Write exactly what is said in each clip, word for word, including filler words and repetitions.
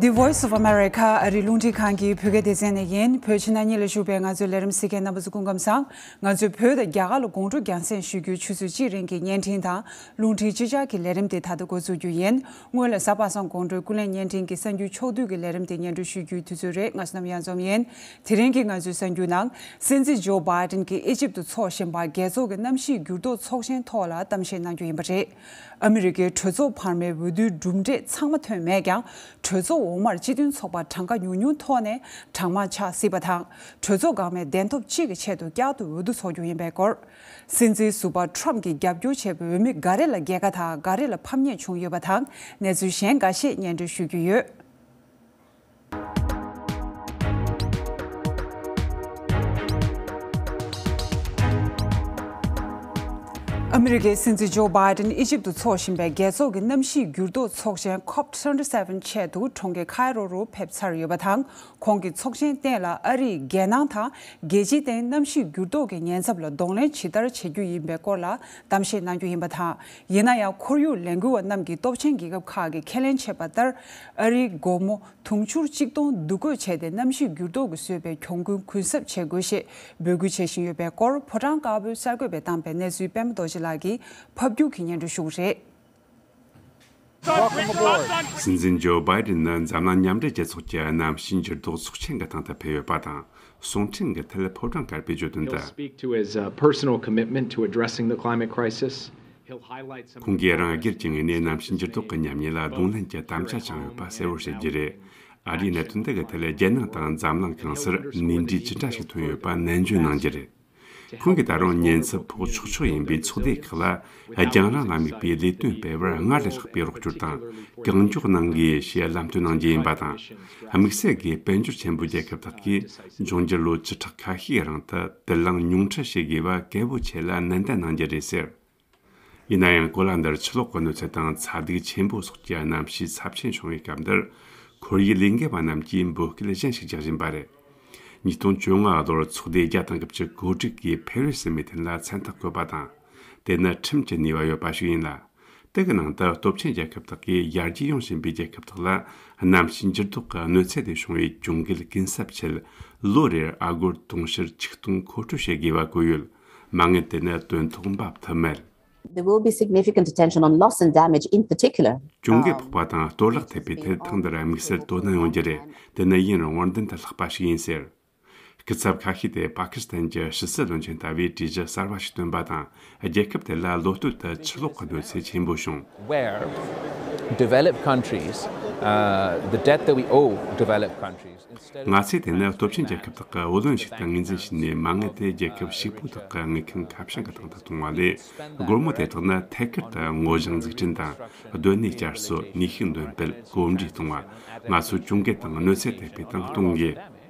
The Voice of America ཨ་རིའི་རླུང་འཕྲིན་ཁང་གི་བོད་སྐད་སྡེ་ཚན་ནས་ཡིན། བོད་ཕྱི་ནང་གཉིས་ལ་བཞུགས་པའི་ང་ཚོའི་ལས་རིམ་གཟིགས་མཁན་རྣམ་པ་ཚོ་སྐུ་ཁམས་བཟང་། ང་ཚོས་བོད་དང་རྒྱ་གར་ལ་དགོང་དྲོ་རྒྱང་སྲིང་ཞུ་རྒྱུའི་ཆུ་ཚོད་གཅིག་རིང་གི་བརྙན་འཕྲིན་དང་རླུང་འཕྲིན་སྤྱི་འཆར་གྱི་ལས་རིམ་དེ་ད་ལྟ་འགོ་འཛུགས་རྒྱུ་ཡིན། སྔོན་ལ་གཟའ་པ་སངས་དགོང་དྲོའི་ཀུན་གླེང་བརྙན་འཕྲིན་གྱི་གསར་འགྱུར་ཕྱོགས་བསྡུས་ཀྱི་ལས་རིམ་དེ་སྙན་སྒྲོན་ཞུ་རྒྱུའི་དུས་ཚོད་རེད། ང་ཚོ་རྣམས་མཉམ་འཛོམས་ཡིན། དེ་རིང་གི་ང་ཚོའི་གསར་འགྱུར་ནང་། སྲིད་འཛིན་ཇོ་བྷའི་ཏིན་གྱིས་ཨི་ཇིབ་ཏུ་འཚོགས་བཞིན་པ་རྒྱལ་ཚོགས་ཀྱི་གནམ་གཤིས་འགྱུར་ལྡོག་ཚོགས་ཆེན་ཐོག་ལ་གཏམ་བཤད་གནང་རྒྱུ་ཡིན་པ་རེད། ཨ་མི་རི་ཀའི་གྲོས་ཚོགས་བར་མའི་འོས་བསྡུའི་གྲུབ་འབྲས་ཚང་མ་ཐོན་མེད་ཀྱང་། གྲོས་ཚོགས་འོག་མར་སྤྱི་མཐུན་ཚོགས་པ་གྲངས་ཀ་ཉུང་ཉུང་ཐོག་ནས་གྲངས་མང་ཆགས་སྲིད་པ་དང་། གྲོས་ཚོགས་འགག་མེད་གདན་ཐོབ་གཅིག་གི་ཆེད་དུ་བསྐྱར་དུ་འོས་བསྡུ་འཚོགས་རྒྱུ་ཡིན་པའི་སྐོར། སྲིད་འཛིན་ཟུར་པ་ཁྲོམ་གྱིས་རྒྱབ་སྐྱོར་བྱས་པའི་འོས་མི་འགའ་རེ་ལ་རྒྱལ་ཁ་དང་འགའ་རེ་ལ་ཕམ་ཉེས་བྱུང་ཡོད་པ་དང་། གནས་ཚུལ་གཞན་འགའ་ཤས་སྙན་སྒྲོན་ཞུ་རྒྱུ་ཡོད། ཨ་མི་རི་ཀའི་སྲིད་འཛིན་ཇོ་བྷའི་ཏིན་ཨི་ཇིབ་ཏུ་འཚོགས་བཞིན་པའི་རྒྱལ་ཚོགས་ཀྱི་གནམ་གཤིས་འགྱུར་ལྡོག་ཚོགས་ཆེན་ཁོབ་ཊུ་ཝེན་ཊི་སེ་ཝེན་ཆེད་དུ་གྲོང་ཁྱེར་ཁའི་རོ་རུ་ཕེབས་ཚར་ཡོད་པ་དང་། ཁོང་གིས་ཚོགས་ཆེན་སྟེང་ལ་ཨ་རིས་རྒྱལ་ནང་དང་རྒྱལ་སྤྱིའི་སྟེང་གནམ་གཤིས་འགྱུར་ལྡོག་གི་ཉེན་ཚབས་ལ་གདོང་ལེན་ཇི་ལྟར་བྱེད་རྒྱུ་ཡིན་པའི་སྐོར་ལ་གཏམ་བཤད་གནང་རྒྱུ་ཡིན་པ་དང་། ཡིན་ན་ཡང་ཁོར་ཡུག་ལས་འགུལ་བ་རྣམས་ཀྱིས་སྟོབས་ཆེན་རྒྱལ་ཁབ་ཁག་གིས་ཁས་ལེན་བྱས་པ་ལྟར། ཨ་རིའི་སྒོར་མོ་དུང་ཕྱུར་གཅིག་སྟོང་འདུ་འགོད་བྱས་ཏེ། གནམ་གཤིས་འགྱུར་ལྡོག་གིས་བཟོས་པའི་གྱོང་གུན་གུན་གསབ་བྱེད་དགོས་ཞེས་འབོད་སྐུལ་བྱེད་བཞིན་ཡོད་པའི་སྐོར། ཕོ་བྲང་དཀར་པོའི་གསར་འགོད་པས་བཏང་པའི་གནས་ཚུལ་པད་མ་རྡོ་རྗེ་ལགས་ཀྱིས་ཕབ་སྒྱུར་གྱིས་སྙན་སྒྲོན་ཞུ་གི་རེད། Welcome aboard. སྲིད་འཛིན་ཇོ་བྷའི་ཏིན་ནི་འཛམ་གླིང་མཉམ་འབྲེལ་རྒྱལ་ཚོགས་ཀྱི་གནམ་གཤིས་འགྱུར་ལྡོག་ཚོགས་ཆེན་གྱི་སྟེང་དུ་ཕེབས་ཡོད་པ་དང་། གསུང་འཕྲིན་གྱི་ཐད་ཕོ་བྲང་དཀར་པོའི་བརྗོད་དོན་He'll དུ། Speak to his uh, personal commitment to addressing the climate crisis. He'll highlight some of ཁོང་གིས་རང་སྒེར་གྱི་ངོས་ནས་གནམ་གཤིས་འགྱུར་ལྡོག་གི་ཉམས་ཉེས་ལ་གདོང་ལེན་གྱི་དམ་བཅའ་བཅངས་ཡོད་པ་གསལ་བོར་བཤད་རྒྱུ་རེད། ཨ་རིའི་གནད་དོན་དེ་གི་ཐད་རྒྱལ་ནང་དང་འཛམ་གླིང་གང་སར་ནུས་འབྲས་ཇི་འདྲ་ཞིག་ཐོན་ཡོད་པ་ནན་བརྗོད་གནང་རྒྱུ་རེད། ཁོང་གིས་ད་རུང་ཉེན་ཚབས་ཕོག་ཆོག་ཆོག་ཡིན་པའི་ཚོགས་སྡེ་ཁག་ལ་རྒྱང་རིང་ལ་དམིགས་པའི་ལས་དོན་སྤེལ་བར་སྔར་ལས་ལྷག་པའི་རོགས་སྐྱོར་དང་གང་མགྱོགས་གནང་དགོས་ཞེས་ལམ་སྟོན་གནང་རྒྱུ་ཡིན་པ་དང་། དམིགས་བསལ་གྱིས་དཔལ་འབྱོར་ཆེན་པོའི་རྒྱལ་ཁབ་དག་གིས་འབྱུང་འགྱུར་ལོ་བཅུ་ཕྲག་ཁ་ཤས་ཀྱི་རིང་དུ་དུད་རླངས་ཉུང་འཕྲི་བྱེད་དགོས་པ་གལ་པོ་ཆེ་ལ་ནན་ཏན་གནང་རྒྱུ་རེད་ཟེར། ཡིན་ན་ཡང་གོ་ལ་འདིར་ཆུ་ལོག་གི་གནོད་འཚེ་དང་ཚ་གདུག་ཆེན་པོ་སོགས་ཀྱི་གནམ་གཤིས་ཚབས་ཆེན་བྱུང་བའི་སྐབས་འདིར། ཁོར་ཡུག་ལས་འགུལ་བ་རྣམས་ཀྱིས་འབོད་སྐུལ་གཞན་ཞིག་རྒྱག་བཞིན་པ་རེད། ཉིས་སྟོང་བཅོ་ལྔ་ལོར་ཚོགས་སྡེ་བརྒྱ་དང་དགུ་བཅུ་གོ་དྲུག་གིས་ཕེ་རི་སི་མི་ཐེན་ལ་མཚན་རྟགས་བཀོད་པ་དང་། དེ་ནི་ཁྲིམས་ཀྱི་ནུས་པ་ཡོད་པ་ཞིག་ཡིན་ལ། དེ་གི་ནང་དུ་སྟོབས་ཆེན་རྒྱལ་ཁབ་དག་གིས་ཡར་རྒྱས་ཡོང་བཞིན་པའི་རྒྱལ་ཁབ་དག་ལ་གནམ་གཤིས་འགྱུར་ལྡོག་གི་གནོད་འཚེ་དེ་བྱུང་བའི་གྱོང་གུད་གུན་གསབ་ཆེད་ལོ་རེར་ཨ་སྒོར་དུང་ཕྱུར་ཆིག་སྟོང་མཁོ་སྤྲོད་བྱེད་དགོས་པ་བཀོད་ཡོད། མ་དངུལ་དེ་ནི་དོན་ཐོག་འབབ་ཐུབ་མེད། There will be significant attention on loss and damage in particular. གྱོང་གུད་ཕོག་པ་དང་གཏོར་བརླག་ཐེབས་པའི་ཐད་ཐེངས་འདིར་དམིགས་བསལ་དོ་སྣང་ཡོང་རྒྱུ་རེད། དེ་ནི་ཡུན་རིང་བར་མདུན་དུ་ལྷགས་པ་ཞིག་ཡིན་ཟེར། སྐུ་ཚབ་ཁ་ཤས་དེ་པ་ཀི་སི་ཐན་གྱི་ཕྱི་སྲིད་བློན་ཆེན་ལྟ་བུའི་གྲོས་གཞི་གསར་བ་ཞིག་བཏོན་པ་དང་། རྒྱལ་ཁབ་དེ་ལ་ལོ་སྟོད་དུ་ཆུ་ལོག་གི་གནོད་འཚེ་ཆེན་པོ་བྱུང་། Where developed countries, uh, the debt that we owe developed countries, instead of ང་ཚོས་དེ་ནི་སྟོབས་ཆེན་རྒྱལ་ཁབ་དག་གི་བུ་ལོན་ཞིག་ཏུ་ངོས་འཛིན་བྱས་ནས། མ་དངུལ་དེ་རྒྱལ་ཁབ་ཕྱུག་པོ་དག་གི་དངུལ་ཁང་ཁ་བྱང་གི་སྟེང་དུ་གཏོང་བ་ལས། སྒོར་མོ་དེ་དག་ནི་ཐད་ཀར་དུ་སྔོ་ལྗང་འཛུགས་སྐྲུན་དང་། སྡོད་གནས་བསྐྱར་གསོ། ནུས་ཤུགས་འདོན་སྤེལ། གོམས་འདྲིས་གཏོང་བ། ང་ཚོའི་གྱོང་གུད་དང་གནོད་འཚེ་ཐེབས་པའི་སྟེང་གཏོང་དགོས།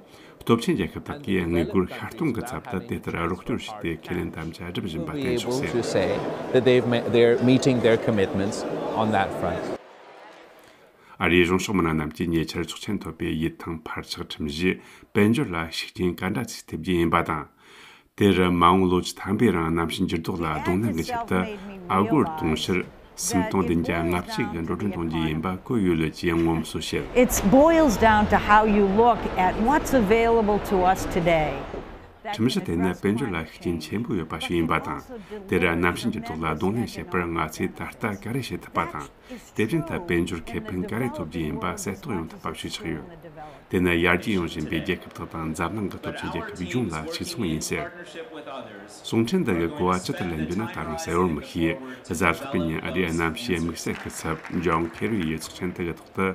སྟོབས་ཆེན་རྒྱལ་ཁབ་དག་གིས་དངུལ་སྒོར་ཤར་གཏོང་གི་ཚབ་ཏུ་དེ་ལྟར་རོགས་སྐྱོར་བྱས་ཏེ། ཁས་ལེན་དམ་བཅའ་བསྒྲུབ་བཞིན་པ་བསྟན་ཆོག་ཟེར། Be able to say that they've ma-, they're meeting their commitments on that front. ཨ་རིའི་གཞུང་ཕྱོགས་མི་སྣ་རྣམས་ཀྱིས་ཉེ་ཆར་ཆོག་མཆན་ཐོབ་པའི་ཡིད་ཐང་ཕར་ཆག་ཁྲིམས་གཞིས་དཔལ་འབྱོར་ལ་ཤུགས་རྐྱེན་ག་འདྲ་ཅིག་ཐེབས་རྒྱུ་ཡིན་པ་དང་། དེར་མ་འོངས་ལོ་བཅུ་ཐམ་པའི་རིང་གནམ་གཤིས་འགྱུར་ལྡོག་ལ་གདོང་ལེན་གྱི་ཆེད་དུ་ཨ་སྒོར་དུང་ཕྱུར་སུམ་སྟོང་བདུན་བརྒྱ་ལྔ་བཅུ་གི་འགྲོ་གྲོན་གཏོང་རྒྱུ་ཡིན་པ་བཀོད་ཡོད་ལུགས་ཀྱིས་ངོམ་སོ་བྱེད། It boils down to how you look at what's available to us today. ཁྲིམས་གཞི་དེ་ནི་དཔལ་འབྱོར་ལ་ཤུགས་རྐྱེན་ཆེན་པོ་ཡོད་པ་ཞིག་ཡིན་པ་དང་། དེར་གནམ་གཤིས་འགྱུར་ལྡོག་ལ་གདོང་ལེན་བྱེད་པར་ང་ཚོས་ད་ལྟ་ག་རེ་བྱེད་ཐུབ་པ་དང་། དེ་བཞིན་དུ་དཔལ་འབྱོར་ཁེ་ཕན་ག་རེ་ཐོབ་རྒྱུ་ཡིན་པ་གསལ་རྟོགས་ཡོང་ཐུབ་པ་ཞིག་ཆགས་ཡོད། དེ་ནི་ཡར་རྒྱས་ཡོང་བཞིན་པའི་རྒྱལ་ཁབ་དག་དང་འཛམ་གླིང་གི་སྟོབས་ཆེན་རྒྱལ་ཁབ་ཡོངས་ལ་གཅིག་མཚུངས་ཡིན་ཟེར། གསུང་འཕྲིན་འདི་གི་གོ་བ་ཇི་ལྟར་ལེན་རྒྱུ་ན་ད་རུང་གསལ་བོར་མི་ཤེས། གཟའ་ལྷག་པའི་ཉིན་ཨ་རིའི་གནམ་གཤིས་དམིགས་བསལ་སྐུ་ཚབ་ཇོན་ཁེ་རི་ཡིས་ཚོགས་ཆེན་དེ་གི་ཐོག་ཏུ།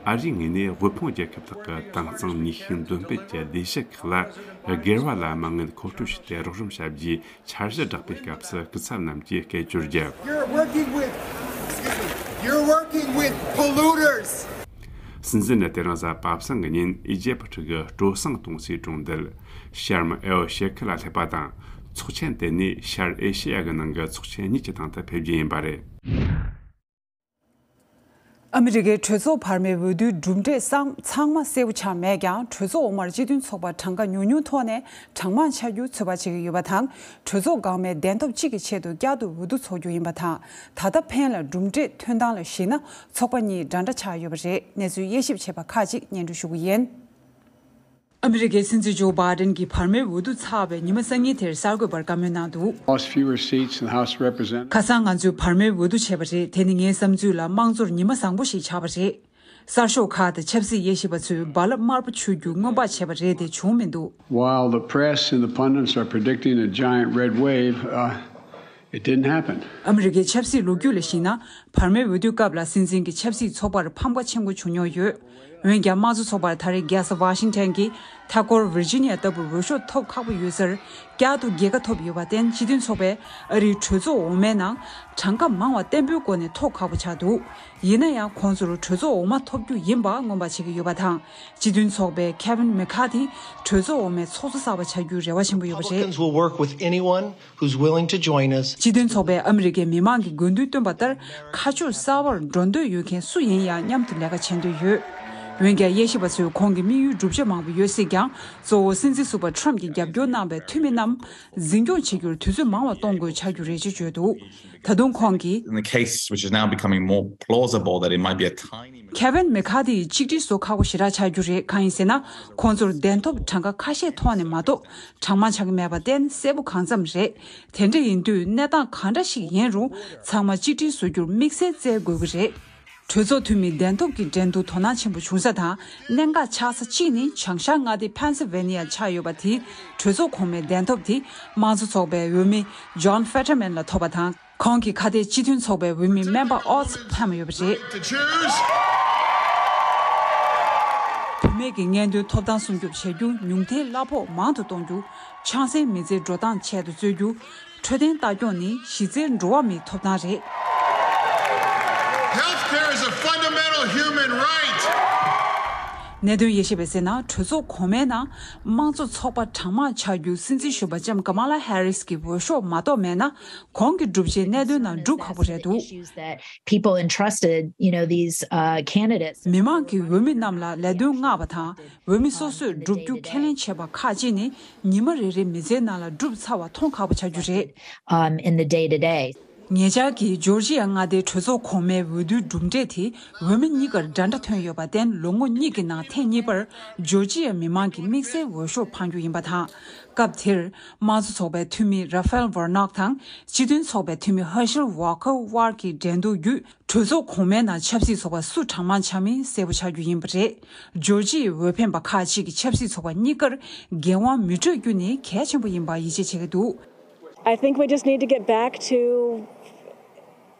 ཨ་རིའི་ངོས་ནས་དབུལ་ཕོངས་རྒྱལ་ཁབ་དག་གི་དྭངས་གཙང་ནུས་ཤུགས་འདོན་སྤེལ་གྱི་ལས་གཞི་ཁག་ལ་སྒེར་བ་ལ་མ་དངུལ་མཁོ་སྤྲོད་བྱས་ཏེ་རོགས་རམ་བྱ་རྒྱུའི་འཆར་གཞི་བསྒྲགས་པའི་སྐབས་སུ། སྐུ་ཚབ་རྣམས་ཀྱིས་སྐད་སྒྱུར་བརྒྱབ། You're working with, excuse me, you're working with polluters. སྲིད་འཛིན་ནི་དེ་རིང་གཟའ་པ་སངས་ཀྱི་ཉིན་ཨི་ཇེབ་ཁྲི་གི་སྤྲོ་གསེང་གཏོང་སའི་གྲོང་རྡལ་ཤར་མ་ཨེལ་ཤེ་ཁི་ལ་སླེབས་པ་དང་། ཚོགས་ཆེན་དེ་ནི་ཤར་ཨེ་ཤེ་ཡ་གི་ནང་གི་ཚོགས་ཆེན་གཉིས་ཀྱི་སྟེང་དུ་ཕེབས་རྒྱུ་ཡིན་པ་རེད། ཨ་མི་རི་ཀའི་གྲོས་ཚོགས་བར་མའི་འོས་བསྡུའི་གྲུབ་འབྲས་སམ་ཚང་མ་གསལ་པོ་ཆགས་མེད་ཀྱང་། གྲོས་ཚོགས་འོག་མར་སྤྱི་མཐུན་ཚོགས་པ་གྲངས་ཀ་ཉུང་ཉུང་ཐོག་ནས་གྲངས་མང་ཆགས་རྒྱུ་ཚོད་དཔག་བྱེད་ཀྱི་ཡོད་པ་དང་། གྲོས་ཚོགས་འགག་མའི་གདན་ཐོབ་གཅིག་གི་ཆེད་དུ་བསྐྱར་དུ་འོས་བསྡུ་འཚོགས་རྒྱུ་ཡིན་པ་དང་། ད་ལྟ་ཕན་ལ་གྲུབ་འབྲས་ཐོན་སྟངས་ལ་གཞིགས་ན་ཚོགས་པ་གཉིས་འདྲ་འདྲ་ཆགས་ཡོད་པ་རེད། གནས་ཚུལ་དབྱེ་ཞིབ་བྱས་པ་ཁག་ཅིག་སྙན་སྒྲོན་ཞུ་གི་ཡིན། ཨ་མི་རི་ཀའི་སྲིད་འཛིན་ཇོ་བྷའི་ཌེན་གྱིས་བར་མའི་འོས་བསྡུ་ཚར་བའི་ཉི་མ་སང་ཉིན་དེར་གསར་འགོད་པར་བཀའ་མོལ་གནང་འདུག Lost fewer seats in the House of Representatives. ཁ་སང་ང་ཚོས་བར་མའི་འོས་བསྡུ་བྱས་པ་རེད། དེ་ནི་ངའི་བསམ་ཚུལ་ལ་དམངས་གཙོར་ཉི་མ་བཟང་པོ་ཞིག་ཆགས་པ་རེད། གསར་ཤོག་ཁག་དང་ཆབ་སྲིད་དབྱེ་ཞིབ་པ་ཚོས་རྦ་རླབས་དམར་པོ་འཕྱུར་རྒྱུ་སྔོན་དཔག་བྱས་པ་རེད་དེ། བྱུང་མི་འདུག While the press and the pundits are predicting a giant red wave, uh, it didn't happen. ཨ་མི་རི་ཀའི་ཆབ་སྲིད་ལོ་རྒྱུས་ལ་གཞིགས་ན། བར་མའི་འོས་བསྡུའི་སྐབས་ལ་སྲིད་འཛིན་གྱི་ཆབ་སྲིད་ཚོགས་པར་ཕམ་ཁ་ཆེན་པོ་བྱུང་མྱོང་ཡོད། འོན་ཀྱང་། དམངས་གཙོ་ཚོགས་པར་ད་རེས་རྒྱལ་ས་ཝ་ཤིང་ཊོན་གྱི་མཐའ་འཁོར་ཝིར་ཇི་ནི་ཡ་ལྟ་བུར་འོས་ཤོག་ཐོབ་ཁག་པོ་ཡོད་སར། བསྐྱར་དུ་རྒྱལ་ཁ་ཐོབ་ཡོད་པར་བརྟེན། སྤྱི་མཐུན་ཚོགས་པས་ཨ་རིའི་གྲོས་ཚོགས་འོག་མའི་ནང་གྲངས་ཀ་མང་བ་བརྟན་པོའི་སྒོ་ནས་ཐོབ་ཁག་པོ་ཆགས་འདུག་ཡིན་ན་ཡང་། ཁོང་ཚོར་གྲོས་ཚོགས་འོག་མ་ཐོབ་རྒྱུ་ཡིན་པ་སྔོན་དཔག་བྱེད་ཀྱི་ཡོད་པ་དང་། སྤྱི་མཐུན་ཚོགས་པའི་ཁེ་ཝིན་མེ་ཁ་ཐི་གྲོས་ཚོགས་འོག་མའི་ཚོགས་གཙོ་གསར་པ་ཆགས་རྒྱུའི་རེ་བ་ཆེན་པོ་ཡོད་པ་རེད། Republicans will work with anyone who's willing to join us. སྤྱི་མཐུན་ཚོགས་པས་ཨ་མི་རི་ཀའི་མི་མང་གི་དགོས་འདུན་བཏོན་པ་ལྟར། ཁ་ཕྱོགས་གསར་པར་འགྲོ་འདོད་ཡོད་མཁན་སུ་ཡིན་ཡང་མཉམ་དུ་ལས་ཀ་བྱེད་འདོད་ཡོད། འོན་ཀྱང་། དབྱེ་ཞིབ་པ་ཚོས་ཁོང་གི་དམིགས་ཡུལ་སྒྲུབ་བྱ་མང་པོ་ཡོད་སྲིད་ཀྱང་། གཙོ་བོ་སྲིད་འཛིན་ཟུར་པ་ཊརམ་གྱིས་རྒྱབ་སྐྱོར་གནང་བའི་འཐུས་མི་རྣམས་འཛིན་སྐྱོང་བྱེད་རྒྱུར་དུས་ཚོད་མང་བ་གཏོང་དགོས་ཆགས་རྒྱུ་རེད་ཅེས་བརྗོད་འདུག་ད་དུང་ཁོང་གིས། In the case which is now becoming more plausible that it might be a tiny ཁེ་ཝིན་མེ་ཁ་ཐི་ཡིས་གཅིག་སྒྲིལ་བཟོ་ཁག་པོ་ཞེ་དྲག་ཆགས་རྒྱུ་རེད། གང་ཡིན་ཟེར་ན། ཁོང་ཚོར་གདན་ཐོབ་གྲངས་ཀ་ཁ་ཤས་ཐོག་ནས་མ་གཏོགས་གྲངས་མང་ཆགས་ཀྱི་མེད་པར་བརྟེན། གསལ་པོ་གང་འཚམ་རེད། དེ་འདྲ་ཡིན་དུས། གནས་སྟངས་གང་འདྲ་ཞིག་ཡིན་རུང་། ཚང་མ་གཅིག་སྒྲིལ་བཟོ་རྒྱུར་དམིགས་བསལ་བཙལ་དགོས་ཀྱི་རེད། གྲོས་ཚོགས་འཐུས་མི་གདན་ཐོབ་ཀྱི་འགྲན་བསྡུར་དོ་སྣང་ཆེན་པོ་བྱུང་ས་དང་། གནད་འགག་ཆགས་ས་གཅིག་ནི། བྱང་ཤར་མངའ་སྡེ་ཕེན་སིལ་ཝེ་ནི་ཡ་ཆགས་ཡོད་པ་དེའི་གྲོས་ཚོགས་གོང་མའི་གདན་ཐོབ་དེ། དམངས་གཙོ་ཚོགས་པའི་འོས་མི་ཇོན་ཕེ་ཊར་མན་ལ་ཐོབ་པ་དང་། ཁོང་གི་ཁ་གཏད་སྤྱི་མཐུན་ཚོགས་པའི་འོས་མི་སྨན་པ་ཨོ་ཚི་ཕེབས་ཡོད་པ་རེད། To choose. བུད་མེད་ཀྱི་ངལ་འདོན་ཐོབ་ཐང་སྲུང་སྐྱོབ་བྱ་རྒྱུ། ཉུང་མཐའི་གླ་ཕོགས་མང་དུ་གཏོང་རྒྱུ། ཆང་སའི་མི་ཚེའི་འགྲོ་སྟངས་ཆེད་དུ་རྩོད་རྒྱུ། འཕྲོད་བསྟེན་ལྟ་སྐྱོང་ནི་གཞི་རྩའི་འགྲོ་བ་མིའི་ཐོབ་ཐང་རེད། Healthcare is a fundamental human right. གནད་དོན་དབྱེ་ཞིབ་པས་ཟེར་ན། གྲོས་ཚོགས་གོང་མའི་ནང་དམངས་གཙོ་ཚོགས་པ་གྲངས་མང་ཆགས་རྒྱུ། སྲིད་འཛིན་གཞོན་པ་ལྕམ་ཀ་མ་ལ་ཧེ་རིས་ཀྱི་འོས་ཤོག་མ་གཏོགས་མེད་ན། གོང་གི་སྒྲུབ་བྱེད་གནད་དོན་ནང་སྒྲུབ་ཁག་པོ་རེད་འདུག Issues that people entrusted, you know, these, uh, candidates. མི་མང་གིས་འོས་མི་རྣམས་ལ་ལས་དོན་མངགས་པ་དང་། འོས་མི་སོ་སོས་བསྒྲུབ་རྒྱུ་ཁས་ལེན་བྱས་པ་ཁག་ཅིག་ནི། ཉི་མ་རེ་རེའི་མི་ཚེའི་ནང་ལ་བསྒྲུབས་ཚར་བ་མཐོང་ཁག་པོ་ཆགས་རྒྱུ་རེད། Um, in the day to day. ཉེ་ཆར་གྱི་ཇོར་ཇི་ཡ་མངའ་སྡེའི་གྲོས་ཚོགས་གོང་མའི་འོས་བསྡུའི་གྲུབ་འབྲས་དེ། འོས་མི་གཉིས་ཀར་འདྲ་འདྲ་ཐོན་ཡོད་པར་བརྟེན། ལོ་ངོ་གཉིས་ཀྱི་ནང་ཐེངས་གཉིས་པར་ཇོར་ཇི་ཡའི་མི་མང་གིས་དམིགས་བསལ་འོས་ཤོག་འཕང་རྒྱུ་ཡིན་པ་དང་། སྐབས་དེར། དམངས་གཙོ་ཚོགས་པའི་འཐུས་མི་ར་ཧྥེལ་ཝར་ནོག་དང་། སྤྱི་མཐུན་ཚོགས་པའི་འཐུས་མི་ཧར་ཤེལ་ཝོ་ཁར་དབར་གྱི་འགྲན་བསྡུར་བརྒྱུད། གྲོས་ཚོགས་གོང་མའི་ནང་ཆབ་སྲིད་ཚོགས་པ་སུ་གྲངས་མང་ཆགས་མིན་གསལ་པོ་ཆགས་རྒྱུ་ཡིན་པ་རེད། ཇོར་ཇི་ཡའི་འོས་འཕེན་པ་ཁག་ཅིག་གིས་ཆབ་སྲིད་ཚོགས་པ་གཉིས་ཀར་འགན་དབང་མི་སྤྲོད་རྒྱུ་ནི་གལ་ཆེན་པོ་ཡིན་པར་ཡིད་ཆེས་བྱེད་ཀྱི་འདུག I think we just need to get back to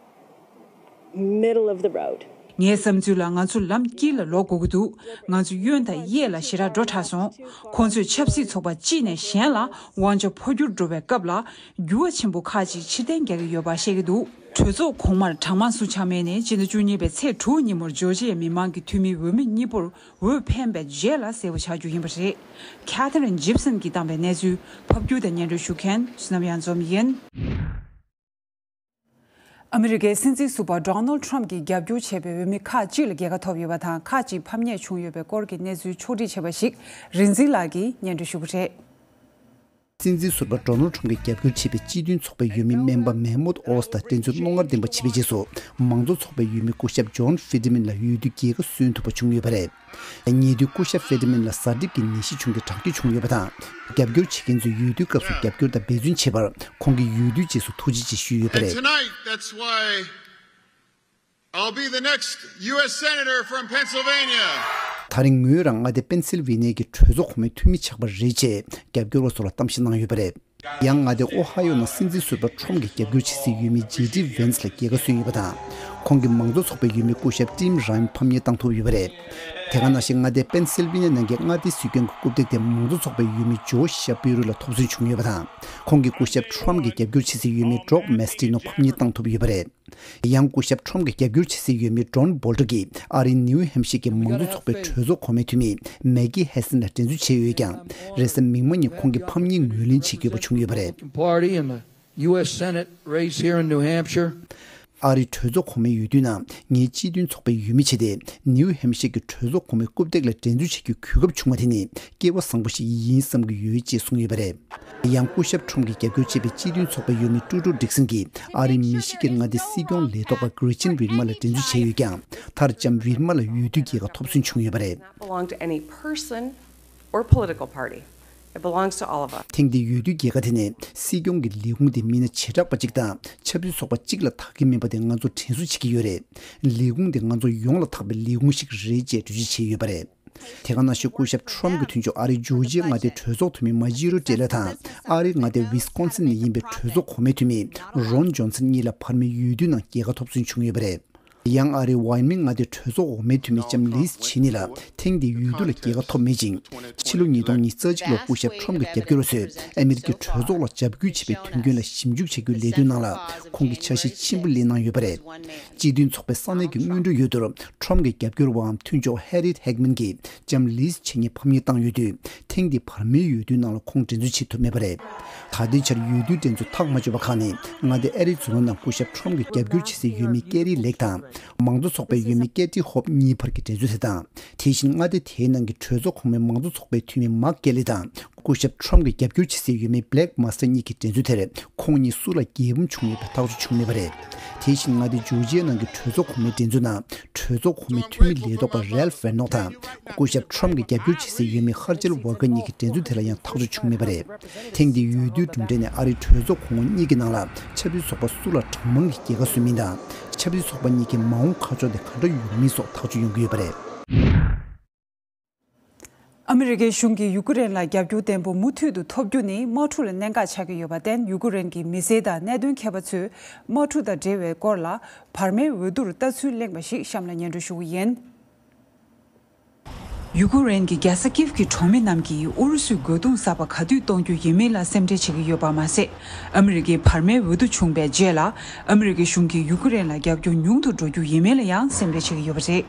middle of the road. ངའི་བསམ་ཚུལ་ལ། ང་ཚོ་ལམ་དཀྱིལ་ལ་ལོག་དགོས་ཀྱི་འདུག་ང་ཚོ་གཡོན་དང་གཡས་ལ་ཞེ་དྲག་འགྲོ་དྲགས་སོང་། ཁོང་ཚོས་ཆབ་སྲིད་ཚོགས་པ་གཅིག་ནས་གཞན་ལ་དབང་ཆ་འཕོ་འགྱུར་འགྲོ་བའི་སྐབས་ལ། འགྱུར་བ་ཆེན་པོ་ཁག་ཅིག་ཕྱིར་འཐེན་རྒྱག་གི་ཡོད་པ་བཤད་ཀྱི་འདུག་གྲོས་ཚོགས་གོང་མར་གྲངས་མང་སུ་ཆགས་མིན་ནི། སྤྱི་ཟླ་བཅུ་གཉིས་པའི་ཚེས་དྲུག་ཉིན་མོར་ཇོར་ཇི་ཡའི་མི་མང་གི་འཐུས་མི་འོས་མི་གཉིས་པོར་འོས་འཕེན་པའི་རྗེས་ལ་གསལ་པོ་ཆགས་རྒྱུ་ཡིན་པ་རེད། ཁེ་ཐི་རིན་ཇིབ་སན་གྱིས་བཏང་བའི་གནས་ཚུལ། ཕབ་སྒྱུར་དང་སྙན་སྒྲོན་ཞུ་མཁན་བསོད་ནམས་གཡང་འཛོམས་ཡིན། ཨ་མི་རི་ཀའི་སྲིད་འཛིན་ཟུར་པ་ཌོ་ནལ་ཊམ་གྱིས་རྒྱབ་སྐྱོར་བྱས་པའི་འོས་མི་ཁག་ཅིག་ལ་རྒྱལ་ཁ་ཐོབ་ཡོད་པ་དང་། ཁག་ཅིག་ཕམ་ཉེས་བྱུང་ཡོད་པའི་སྐོར་གྱི་གནས་ཚུལ་ཕྱོགས་སྒྲིག་བྱས་པ་ཞིག་རིག་འཛིན་ལགས་ཀྱིས་སྙན་སྒྲོན་ཞུ་གི་རེད། སྲིད་འཛིན་ཟུར་པ་ཌོ་ནལ་ཊམ་གྱིས་རྒྱབ་སྐྱོར་བྱས་པའི་སྤྱི་མཐུན་ཚོགས་པའི་འོས་མི་སྨན་པ་མེ་མུད་ཨོ་སི་དང་འགྲན་རྩོད་རྣོ་ངར་ལྡན་པ་བྱེད་པའི་རྗེས་སུ། མང་གཙོ་ཚོགས་པའི་འོས་མི་སྐུ་ཞབས་ཇོན་ཧྥི་ཏི་མིན་ལ་འོས་བསྡུའི་རྒྱལ་ཁ་སོན་ཐུབ་པ་བྱུང་ཡོད་པ་རེད། ཉེ་དུས་སྐུ་ཞབས་ཧྥེ་ཏི་མིན་ལ་གཟའ་གྲིབ་ཀྱི་ནད་གཞི་བྱུང་སྟེ་དྲག་སྐྱེད་བྱུང་ཡོད་པ་དང་། རྒྱབ་སྐྱོར་བྱེད་མཁན་ཚོས་འོས་བསྡུའི་སྐབས་སུ་རྒྱབ་སྐྱོར་དང་འབད་བརྩོན་བྱས་པར། ཁོང་གིས་འོས་བསྡུའི་རྗེས་སུ་ཐུགས་རྗེ་ཆེ་ཞུས་ཡོད་པ་And རེད། Tonight, that's why I'll be the next U S Senator from Pennsylvania. ད་རིང་ངོས་རང་མངའ་སྡེ་པེན་སིལ་ཝེ་ནི་ཡ་གི་གྲོས་ཚོགས་གོང་མའི་འཐུས་མི་ཆགས་པ་རེད་ཅེས་རྒྱབ་སྐྱོར་བ་ཚོ་ལ་གཏམ་བཤད་གནང་ཡོད་པ་རེད། ཡང་མངའ་སྡེ་ཨོ་ཧ་ཡོ་ནང་སྲིད་འཛིན་ཟུར་པ་ཊམ་གྱི་རྒྱབ་སྐྱོར་བྱེད་སའི་འོས་མི་ཇེ་ཌི་ཝེན་སི་ལ་རྒྱལ་ཁ་སོན་ཡོད་པ་དང་། ཁོང་གིས་མང་གཙོ་ཚོགས་པའི་འོས་མི་སྐུ་ཞབས་ཊིམ་རའེན་ཕམ་ཉེས་བཏང་ཐུབ་ཡོད་པ་རེད། དེ་ག་ནང་བཞིན་མངའ་སྡེ་པེན་སིལ་ཝེ་ནི་ཡ་ནང་གི་མངའ་སྡེ་སྲིད་སྐྱོང་གི་རྐུབ་སྟེགས་དེ་མང་གཙོ་ཚོགས་པའི་འོས་མི་ཇོ་ཤ་པི་རོ་ལ་ཐོབ་སོན་བྱུང་ཡོད་པ་དང་། ཁོང་གིས་སྐུ་ཞབས་ཊམ་གྱི་རྒྱབ་སྐྱོར་བྱེད་སའི་འོས་མི་ཌོག་མེ་སི་ཊི་ནོ་ཕམ་ཉེས་བཏང་ཐུབ་ཡོད་པ་རེད། ཡང་སྐུ་ཞབས་ཊམ་གྱི་རྒྱབ་སྐྱོར་བྱེད་སའི་འོས་མི་ཇོན་བོལ་ཊར་གྱིས་ཨ་རིའི་ནིའུ་ཧེམ་ཤི་ཡའི་མང་གཙོ་ཚོགས་པའི་གྲོས་ཚོགས་གོང་མའི་འཐུས་མི་མེག་གྷི་ཧེ་སན་ལ་འགྲན་རྩོད་བྱས་ཡོད་ཀྱང་། རེས་གཟའ་མིག་དམར་ཉིན་ཁོང་གིས་ཕམ་ཉེས་ངོས་ལེན་བྱེད་ཀྱི་ཡོད་པ་བྱུང་ཡོད་པ་རེད། Party in the U S Senate race here in New Hampshire. ཨ་རིའི་གྲོས་ཚོགས་གོང་མའི་འོས་བསྡུའི་ནང་ངའི་སྤྱི་མཐུན་ཚོགས་པའི་འོས་མི་བྱས་ཏེ། ནིའུ་ཧེམ་ཤེར་གྱི་གྲོས་ཚོགས་གོང་མའི་རྐུབ་སྟེགས་ལ་འགྲན་རྩོད་བྱེད་རྒྱུའི་གོ་སྐབས་བྱུང་བ་དེ་ནི་སྐལ་བ་བཟང་པོ་ཞིག་ཡིན་བསམ་གྱི་ཡོད་ཅེས་གསུངས་ཡོད་པ་རེད། ཡང་སྐུ་ཞབས་ཁྲོམ་གྱིས་རྒྱབ་སྐྱོར་བྱས་པའི་སྤྱི་མཐུན་ཚོགས་པའི་འོས་མི་ཀྲུ་ཀྲུ་ཌིག་སན་གྱིས་ཨ་རིའི་མི་ཤི་གི་མངའ་སྡེའི་སྲིད་སྐྱོང་ལས་ཐོག་པ་གྷི་རི་ཅན་ཝིར་མ་ལ་འགྲན་རྩོད་བྱས་ཡོད་ཀྱང་། མཐར་ལྕམ་ཝིར་མ་ལ་འོས་བསྡུའི་རྒྱལ་ཁ་ཐོབ་སོན་བྱུང་ཡོད་པ་རེད། Not belong to any person or political party. It belongs to all of us. ཐེངས་འདིའི་འོས་བསྡུའི་རྒྱལ་ཁ་དེ་ནི་སྲིད་སྐྱོང་གི་ལས་ཁུངས་དེ་མི་སྣ་བྱེ་བྲག་པ་གཅིག་དང་ཆབ་སྲིད་ཚོགས་པ་གཅིག་ལ་དག་གི་མིན་པ་དེ་ང་ཚོ་དྲན་གསོ་བྱེད་ཀྱི་ཡོད་རེད། ལས་ཁུངས་དེ་ང་ཚོ་ཡོངས་ལ་དག་པའི་ལས་ཁུངས་ཤིག་རེད་ཅེས་འགྲེལ་བརྗོད་བྱས་ཡོད་པ་རེད། དེ་ག་ནང་བཞིན་སྐུ་ཞབས་ཁྲོམ་གྱི་མཐུན་ཕྱོགས་ཨ་རིའི་ཇོར་ཇི་ཡ་མངའ་སྡེའི་གྲོས་ཚོགས་འཐུས་མི་མ་ཇི་རོ་ཏྲེ་ལ་དང་། ཨ་རིའི་མངའ་སྡེ་ཝི་སི་ཀོན་སིན་ནས་ཡིན་པའི་གྲོས་ཚོགས་གོང་མའི་འཐུས་མི་རོན་ཇོན་སན་གཉིས་ལ་བར་མའི་འོས་བསྡུའི་ནང་རྒྱལ་ཁ་ཐོབ་སོན་བྱུང་ཡོད་པ་རེད། ཡང་ཨ་རིའི་ཝའི་མིང་མངའ་སྡེའི་གྲོས་ཚོགས་འོག་མའི་འཐུས་མི་ལྕམ་ལིས་ཆེ་ནི་ལ་ཐེངས་འདིའི་འོས་བསྡུ་ལ་རྒྱལ་ཁ་ཐོབ་མེད་ཅིང་། ཕྱི་ལོ་ཉིས་སྟོང་ཉི་ཤུ་རྩ་གཅིག་ལོར་སྐུ་ཞབས་ཁྲོམ་གྱི་རྒྱབ་སྐྱོར་བ་ཚོས་ཨ་མེ་རི་ཀའི་གྲོས་ཚོགས་ལ་འཇབ་རྒོལ་བྱས་པའི་དོན་རྐྱེན་ལ་ཞིབ་འཇུག་བྱ་རྒྱུའི་ལས་དོན་ནང་ལ་ཁོང་གིས་ཆ་ཤས་ཆེན་པོ་ལེན་གནང་ཡོད་པ་རེད། སྤྱི་མཐུན་ཚོགས་པའི་ས་གནས་ཀྱི་སྔོན་འགྲོའི་འོས་བསྡུར་ཁྲོམ་གྱི་རྒྱབ་སྐྱོར་བའམ་མཐུན་ཕྱོགས་ཧེ་རིད་ཧེག་མན་གྱིས་ལྕམ་ལིས་ཆེ་གཉིས་ཕམ་ཉེས་བཏང་ཡོད་དུས། ཐེངས་འདིའི་བར་མའི་འོས་བསྡུའི་ནང་ལ་ཁོང་འགྲན་རྩོད་བྱེད་ཐུབ་མེད་པ་རེད། ད་ལྟའི་ཆར་འོས་བསྡུའི་འགྲན་རྩོད་ཐག་མ་ཆོད་པ་ཁག་ནི་མངའ་སྡེ་ཨེ་རི་ཛོ་ན་ནང་སྐུ་ཞབས་ཁྲོམ་གྱི་རྒྱབ་སྐྱོར་བྱེད་སའི་འོས་མི་ཀེ་རི་ལེག་དང་། མང་གཙོ་ཚོགས་པའི་འོས་མི་ཀེ་ཏི་ཧོབ་གཉིས་བར་གྱི་འགྲན་རྩོད་དེ་དང་། དེ་བཞིན་མངའ་སྡེ་དེའི་ནང་གི་གྲོས་ཚོགས་གོང་མའི་མང་གཙོ་ཚོགས་པའི་འཐུས་མི་མཱག་ཀེ་ལི་དང་། སྐུ་ཞབས་ཁྲོམ་གྱི་རྒྱབ་སྐྱོར་བྱེད་སའི་འོས་མི་བྷི་ལེག་མ་སི་ཊར་གཉིས་ཀྱི་འགྲན་རྩོད་དེར་ཁོང་གཉིས་སུ་ལ་རྒྱལ་འབུམ་བྱུང་ཡོད་པའི་ཐག་གཅོད་བྱུང་མེད་པ་རེད། དེ་བཞིན་མངའ་སྡེ་ཇོར་ཇི་ཡ་ནང་གི་གྲོས་ཚོགས་གོང་མའི་འགྲན་རྩོད་ནང་གྲོས་ཚོགས་གོང་མའི་འཐུས་མི་ལས་ཐོག་པ་རལ་ཧྥི་ཝེར་ནོག་དང་། སྐུ་ཞབས་ཁྲོམ་གྱི་རྒྱབ་སྐྱོར་བྱེད་སའི་འོས་མི་ཧར་ཆེལ་ཝ་ཀར་གཉིས་ཀྱི་འགྲན་རྩོད་དེ་ལ་ཡང་ཐག་གཅོད་བྱུང་མེད་པ་རེད། ཐེངས་འདིའི་འོས་བསྡུའི་གྲུབ་འབྲས་ནི་ཨ་རིའི་གྲོས་ཚོགས་གོང་འོག་གཉིས་ཀྱི་ནང་ལ་ཆབ་སྲིད་ཚོགས་པ་སུ་ལ་གྲངས་མང་གི་རྒྱལ་ཁ་སོན་མིན་དང་། ཆབ་སྲིད་ཚོགས་པ་གཉིས་ཀྱི་མ་འོངས་ཁ་ཕྱོགས་དེ་ག་འདྲ་ཡོང་མིན་སོགས་ཐག་གཅོད་ཡོང་གི་ཡོད་པ་རེད། ཨ་མི་རི་ཀའི་གཞུང་གིས་ཡུ་ཀེ་རེན་ལ་རྒྱབ་སྐྱོར་བརྟན་པོ་མུ་མཐུད་དུ་ཐོབ་རྒྱུ་ནི་དམག་འཁྲུག་ལ་གནད་འགག་ཆགས་ཀྱི་ཡོད་པར་བརྟེན། ཡུ་ཀེ་རེན་གྱི་མི་སེར་དང་གནད་དོན་མཁས་པ་ཚོས་དམག་འཁྲུག་དང་འབྲེལ་བའི་སྐོར་ལ་བར་མའི་འོས་བསྡུར་ལྟ་ཚུལ་གླེང་བ་ཞིག་གཤམ་ལ་སྙན་སྒྲོན་ཞུ་གི་ཡིན། ཡུ་ཀེ་རེན་གྱི་རྒྱལ་ས་ཀིབ་ཀྱི་གྲོང་མི་རྣམས་ཀྱིས་ཨུ་རུ་སུའི་རྒོལ་རྡུང་གསར་པ་ག་དུས་གཏོང་རྒྱུ་ཡིན་མིན་ལ་སེམས་ཁྲལ་བྱེད་ཀྱི་ཡོད་པ་མ་ཟད། ཨ་མི་རི་ཀའི་བར་མའི་འོས་བསྡུ་བྱུང་པའི་རྗེས་ལ་ཨ་མི་རི་ཀའི་གཞུང་གིས་ཡུ་ཀེ་རེན་ལ་རྒྱབ་སྐྱོར་ཉུང་དུ་འགྲོ་རྒྱུ་ཡིན་མིན་ལ་ཡང་སེམས་ཁྲལ་བྱེད་ཀྱི་ཡོད་པ་རེད།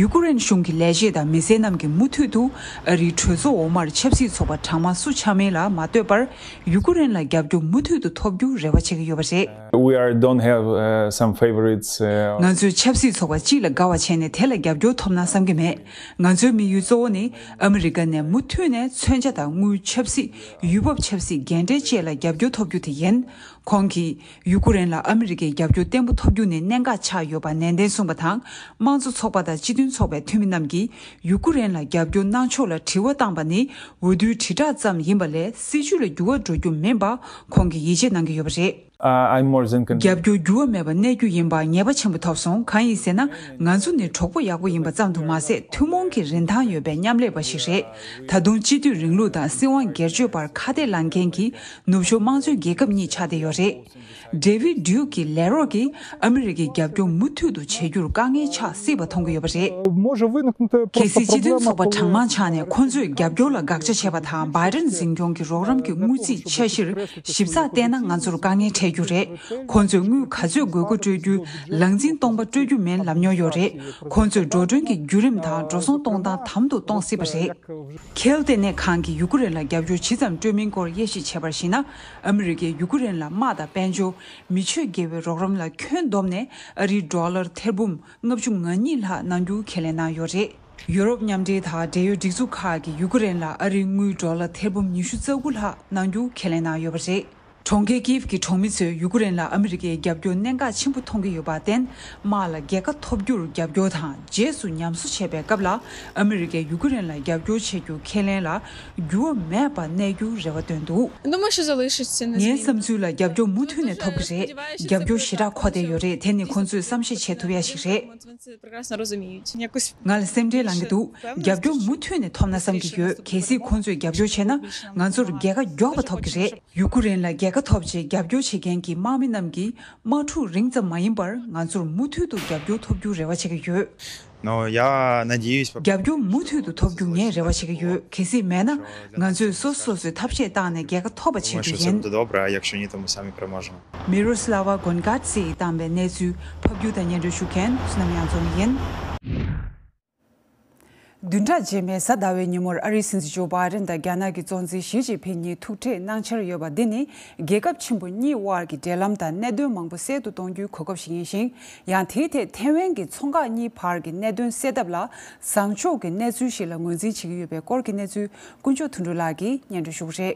ཡུ་ཀེ་རེན་གཞུང་གི་ལས་བྱེད་དང་མི་སེར་རྣམས་ཀྱིས་མུ་མཐུད་དུ་ཨ་རིའི་གྲོས་ཚོགས་འོག་མར་ཆབ་སྲིད་ཚོགས་པ་གྲངས་མང་སུ་ཆགས་མིན་ལ་མ་ལྟོས་པར། ཡུ་ཀེ་རེན་ལ་རྒྱབ་སྐྱོར་མུ་མཐུད་དུ་ཐོབ་རྒྱུར་རེ་བ་བྱེད་ཀྱི་ཡོད་པ་རེད། We are, don't have, uh, some favorites, uh, ང་ཚོས་ཆབ་སྲིད་ཚོགས་པ་གཅིག་ལ་དགའ་བ་བྱས་ནས་དེ་ལ་རྒྱབ་སྐྱོར་ཐོབ་ན་བསམ་གྱི་མེད། ང་ཚོའི་དམིགས་ཡུལ་གཙོ་བོ་ནི་ཨ་མི་རི་ཀ་ནས་མུ་མཐུད་ནས་མཚོན་ཆ་དང་དངུལ། ཆབ་སྲིད། ཡུལ་བབ་ཆབ་སྲིད་འགན་འཁྲི་བཅས་ལ་རྒྱབ་སྐྱོར་ཐོབ་རྒྱུ་དེ་ཡིན། ཁོང་གིས་ཡུ་ཀེ་རེན་ལ་ཨ་མི་རི་ཀའི་རྒྱབ་སྐྱོར་བརྟན་པོ་ཐོབ་རྒྱུ་ནི་གནད་འགག་ཆགས་ཡོད་པ་ནན་ཏན་གསུངས་པ་དང་། དམངས་གཙོ་ཚོགས་པ་དང་སྤྱི་མཐུན་ཚོགས་པའི་འཐུས་མི་རྣམས་ཀྱིས་ཡུ་ཀེ་རེན་ལ་རྒྱབ་སྐྱོར་གནང་ཕྱོགས་ལ་དྲི་བ་བཏང་པ་ནི་འོས་བསྡུའི་དྲིལ་བསྒྲགས་ཙམ་ཡིན་པ་ལས་སྲིད་བྱུས་ལ་འགྱུར་བ་འགྲོ་རྒྱུ་མིན་པ་ཁོང་གིས་ཡིད་ཆེས་གནང་གི་ཡོད་པ་རེད། Uh, I'm more than convinced. རྒྱབ་སྐྱོར་འགྱུར་བ་མེད་པ་གནས་རྒྱུ་ཡིན་པ་ངེས་པ་ཆེན་པོ་ཐོབ་སོང་། གང་ཡིན་ཟེར་ན། ང་ཚོ་ནི་གྲོགས་པོ་ཡག་པོ་ཡིན་པ་ཙམ་དུ་མ་ཟད། ཐུན་མོང་གི་རིན་ཐང་ཡོད་པའི་མཉམ་ལས་པ་ཞིག་རེད། ད་དུང་སྤྱི་འཐུས་རིང་ལུགས་དང་སྲིད་དབང་སྒེར་གཅོད་པར་ཁ་གཏད་ལངས་མཁན་གྱི་ནུབ་ཕྱོགས་དམངས་གཙོའི་རྒྱལ་ཁབ་གཉིས་ཆགས་བསྡད་ཡོད་རེད། ཌེ་ཝིད་ཌིའུག་གིས་ལས་རོགས་ཀྱིས་ཨ་མི་རི་ཀའི་རྒྱབ་སྐྱོར་མུ་མཐུད་དུ་བྱེད་རྒྱུར་དཀའ་ངལ་ཆགས་སྲིད་པ་མཐོང་གི་ཡོད་པ་རེད། གལ་སྲིད་སྤྱི་མཐུན་ཚོགས་པ་གྲངས་མང་ཆགས་ནས་ཁོ་ཚོས་རྒྱབ་སྐྱོར་ལ་དགག་བྱ་བྱས་པ་དང་། བྷའི་ཌེན་འཛིན་སྐྱོང་གི་རོགས་རམ་གྱི་དངུལ་རྩིས་འཆར་གཞིར་ཞིབ་ཚགས་བལྟས་ན་ང་ཚོར་དཀའ་ངལ་འཕྲད་རྒྱུ་རེད། ཁོ་ཚོས་དངུལ་ག་ཚོད་དགོས་མཁོ་སྤྲོད་རྒྱུ། ལག་འཛིན་སྟོང་པ་སྤྲོད་རྒྱུ་མིན་ལབ་མྱོང་ཡོད་རེད། ཁོ་ཚོས་འགྲོ་གྲོན་གྱི་བརྒྱུད་རིམ་དང་འགྲོ་སོང་གཏོང་སྟངས་དམ་དུ་གཏོང་སྲིད་པ་རེད། ཁེལ་ལྟེ་གནས་ཁང་གིས་ཡུ་ཀེ་རེན་ལ་རྒྱབ་སྐྱོར་ཇི་ཙམ་སྤྲོད་མིན་སྐོར་དབྱེ་ཞིབ་བྱས་པར་གཞིགས་ན། ཨ་མི་རི་ཀས་ཡུ་ཀེ་རེན་ལ་དམག་དང་དཔལ་འབྱོར། མི་ཆོས་དགེ་བའི་རོགས་རམ་ལ་ཁྱོན་བསྡོམས་ནས་ཨ་རིའི་ཌོ་ལར་ཐེར་འབུམ་ལྔ་བཅུ་ང་གཉིས་ལྷག་གནང་རྒྱུ་ཁས་ལེན་གནང་ཡོད་རེད། ཡུ་རོབ་མཉམ་འབྲེལ་དང་འབྲེལ་ཡོད་སྒྲིག་འཛུགས་ཁག་གིས་ཡུ་ཀེ་རེན་ལ་ཨ་རིའི་དངུལ་ཌོ་ལར་ཐེར་འབུམ་ཉི་ཤུ་རྩ་དགུ་ལྷག་གནང་རྒྱུ་ཁས་ལེན་གནང་ཡོད་པ་རེད། གྲོང་ཁྱེར་ཀིབ་ཀྱི་གྲོང་མི་ཚོས་ཡུ་ཀེ་རེན་ལ་ཨ་མི་རི་ཀའི་རྒྱབ་སྐྱོར་གནད་འགག་ཆེན་པོ་མཐོང་གི་ཡོད་པར་བརྟེན། དམག་ལ་རྒྱལ་ཁ་ཐོབ་རྒྱུར་རྒྱབ་སྐྱོར་དང་རྗེས་སུ་ཉམས་གསོ་བྱེད་པའི་སྐབས་ལ་ཨ་མི་རི་ཀས་ཡུ་ཀེ་རེན་ལ་རྒྱབ་སྐྱོར་བྱེད་རྒྱུ་ཁས་ལེན་ལ་འགྱུར་བ་མེད་པར་གནས་རྒྱུར་རེ་བ་བཏོན་འདུག Думаю, что залишиться не ངའི་བསམ་ཚུལ་ལ་རྒྱབ་སྐྱོར་མུ་མཐུད་ནས་ཐོབ་ཀྱི་རེད། རྒྱབ་སྐྱོར་ཞེ་དྲག་མཁོ་བསྡད་ཡོད་རེད། དེ་ནི་ཁོང་ཚོས་བསམ་ཤེས་བྱེད་ཐུབ་ཡ་ཞིག་རེད། Прекрасно разумеют. Якось ང་ལ་སེམས་ཁྲལ་ལངས་ཀྱི་འདུག་རྒྱབ་སྐྱོར་མུ་མཐུད་ནས་ཐོབ་ན་བསམ་གྱི་ཡོད། གལ་སྲིད་ཁོང་ཚོས་རྒྱབ་སྐྱོར་བྱས་ན་ང་ཚོར་རྒྱལ་ཁ་མགྱོགས་པ་ཐོབ་ཀྱི་རེད། ཡུ་ཀེ་རེན་ལ་རྒྱལ་ཁ་ཐོབ་རྗེས་རྒྱབ་སྐྱོར་བྱེད་མཁན་གྱི་དམག་མི་རྣམས་ཀྱིས་དམག་འཁྲུག་རིང་ཙམ་མ་ཡིན་པར་ང་ཚོར་མུ་མཐུད་དུ་རྒྱབ་སྐྱོར་ཐོབ་རྒྱུར་རེ་བ་བྱེད་ཀྱི་ཡོད། Но я надеюсь, по- རྒྱབ་སྐྱོར་མུ་མཐུད་དུ་ཐོབ་རྒྱུ་ངས་རེ་བ་བྱེད་ཀྱི་ཡོད། གལ་སྲིད་མེད་ན་ང་ཚོས་སོ་སོ་སོ་སོའི་ཐབས་ཤེས་བཏང་ནས་རྒྱལ་ཁ་ཐོབ་པ་བྱེད་Думаю, что རྒྱུ་все ཡིན། Буде добре, а якщо ні, то ми самі переможемо. མི་རོ་སི་ལ་ཝ་གོན་གྷ་ཏི་སི་ཡིས་བཏང་པའི་གནས་ཚུལ་ཕབ་སྒྱུར་དང་སྙན་སྒྲོན་ཞུ་མཁན་བསོད་ནམས་དབྱངས་འཛོམས་ཡིན། བདུན་ཕྲག་རྗེས་མའི་གཟའ་ཟླ་བའི་ཉིན་མོར་ཨ་རིའི་སྲིད་འཛིན་ཇོ་བྷའི་ཌེན་དང་རྒྱ་ནག་གི་གཙོ་འཛིན་ཞི་ཅིན་ཕིང་གཉིས་ཐུག་འཕྲད་གནང་འཆར་ཡོད་པ་འདི་ནི། རྒྱལ་ཁབ་ཆེན་པོ་གཉིས་དབར་གྱི་འབྲེལ་ལམ་དང་གནད་དོན་མང་པོ་སེལ་དུ་གཏོང་རྒྱུའི་གོ་སྐབས་ཤིག་ཡིན་ཞིང་། ཡང་དེའི་ཐད་ཐའེ་ཝན་གྱི་མཚོ་འགག་གཉིས་བར་གྱི་གནད་དོན་སེལ་ཐབས་ལ་བཟང་ཕྱོགས་ཀྱི་གནས་ཚུལ་ཞིག་ལ་ངོས་འཛིན་བྱེད་ཀྱི་ཡོད་པའི་སྐོར་གྱི་གནས་ཚུལ་དཀོན་མཆོག་དོན་གྲུབ་ལགས་ཀྱིས་སྙན་སྒྲོན་ཞུ་གི་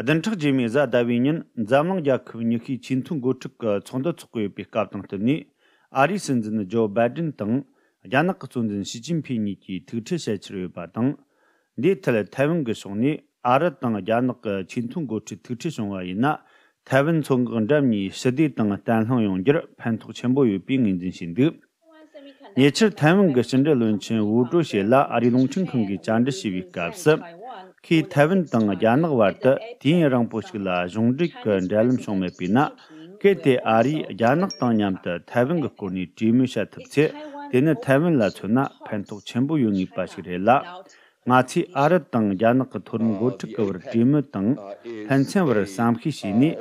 རེད། བདུན་ཕྲག་རྗེས་མའི་གཟའ་ཟླ་བའི་ཉིན་འཛམ་གླིང་རྒྱལ་ཁབ་ཉི་ཤུའི་ཆེས་མཐོའི་འགོ་ཁྲིད་ཀྱི་ཚོགས་འདུ་འཚོགས་ཀྱི་ཡོད་པའི་སྐབས་དང་བསྟུན་ནས། ཨ་རིའི་སྲིད་འཛིན་ཇོ་བྷའི་ཌེན་དང་རྒྱ་ནག་གི་གཙོ་འཛིན་ཞི་ཅིན་ཕིང་གཉིས་ཀྱིས་ཐུག་འཕྲད་བྱ་འཆར་ཡོད་པ་དང་། འདིའི་ཐད་ཐའེ་ཝན་གྱི་ཕྱོགས་ནས་ཨ་རི་དང་རྒྱ་ནག་གི་ཆེས་མཐོའི་འགོ་ཁྲིད་ཐུག་འཕྲད་བྱུང་བ་ཡིན་ན། ཐའེ་ཝན་མཚོ་འགག་འགྲམ་གཉིས་ཞི་བདེ་དང་བརྟན་ལྷིང་ཡོང་རྒྱུར་ཕན་ཐོགས་ཆེན་པོ་ཡོད་པའི་ངོས་འཛིན་བྱས་འདུག་ཉེ་ཆར་ཐའེ་ཝན་གྱི་ཕྱི་འབྲེལ་བློན་ཆེན་ཝུའུ་ཀྲོའུ་ཞི་ལ་ཨ་རིའི་རླུང་འཕྲིན་ཁང་གིས་བཅར་འདྲི་ཞུས་པའི་སྐབས་སུ། ཁོས་ཐའེ་ཝན་དང་རྒྱ་ནག་བར་དུ་དུས་ཡུན་རིང་པོ་ཞིག་ལ་གཞུང་འབྲེལ་གྱི་འབྲེལ་ལམ་བྱུང་མེད་པས་ན། གལ་ཏེ་ཨ་རིས་རྒྱ་ནག་དང་མཉམ་དུ་ཐའེ་ཝན་གྱི་སྐོར་ནས་གྲོས་མོལ་བྱ་ཐུབ་ཚེ། དེ་ནི་ཐའེ་ཝན་ལ་མཚོན་ན་ཕན་ཐོགས་ཆེན་པོ་ཡོད་ངེས་པ་ཞིག་རེད་ལ། ང་ཚོས་ཨ་རི་དང་རྒྱ་ནག་གི་མཐོ་རིམ་འགོ་ཁྲིད་ཀྱི་བར་གྲོས་མོལ་དང་ཕན་ཚུན་བར་བསམ་ཤེས་བྱས་ནས།